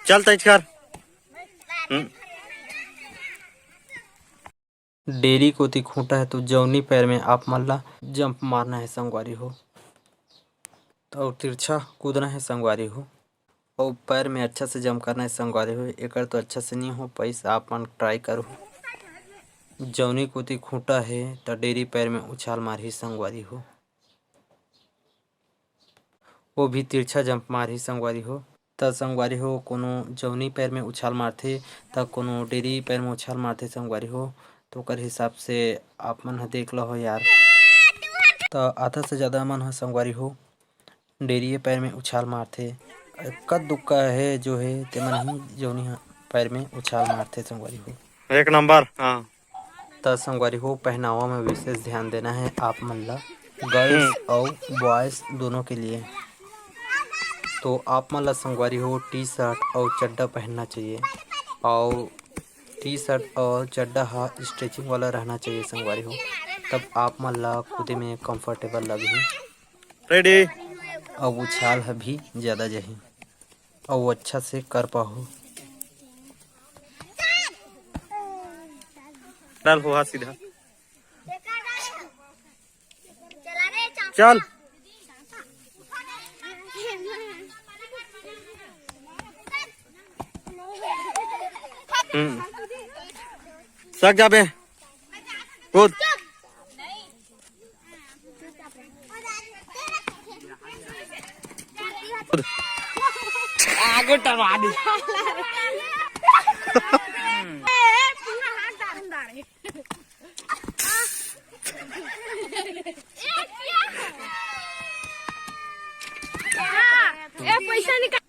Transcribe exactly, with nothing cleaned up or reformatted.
चल तैच कर। हम्म। डेरी कोती खूंटा हे तो जौनी पैर में आप मन ला जंप मारना हे संगवारी हो, तो तिरछा कूदना हे संगवारी हो, अउ पैर में अच्छा से जंप करना हे संगवारी हो। एकर तो अच्छा से नहीं हो पाइस, आप मन ट्राई करो। जौनी कोती खूंटा हे त डेरी पैर में उछाल मारही संगवारी हो। वो भी तिरछा जंप मारही संगवारी हो। त संगवारी हो, कोनो जौनी पैर में उछाल मारथे, त कोनो डेरी पैर में उछाल मारथे संगवारी हो। तो ओकर हिसाब से आप मन ह देख लो हो यार। त आधा से ज्यादा मन ह संगवारी हो डेरिये पैर में उछाल मारथे। इक्का दुक्का हे जो हे, तेमन ही जौनी ह पैर में उछाल मारथे संगवारी हो। एक नंबर, हाँ। त संगवारी हो, पहनावा में विशेष ध्यान देना है आप मन ला, गर्ल्स अउ बॉयज दोनों के लिए। तो आप मन ला संगवारी हो, टी शर्ट अउ चड्डा पहनना चाहिए, अउ टी शर्ट अउ चड्डा हा स्ट्रेचिंग वाला रहना चाहिए संगवारी हो, तब आप मन ला कूदे में कंफर्टेबल लगही। रेडी। अउ उछाल ह भी ज्यादा जही, अउ अच्छा से कर पाहू। डाल हो हाथ सीधा। चल। हम्म। सक जाबे। कूद। आगो टरवा दी। ए, पैसा निकाल।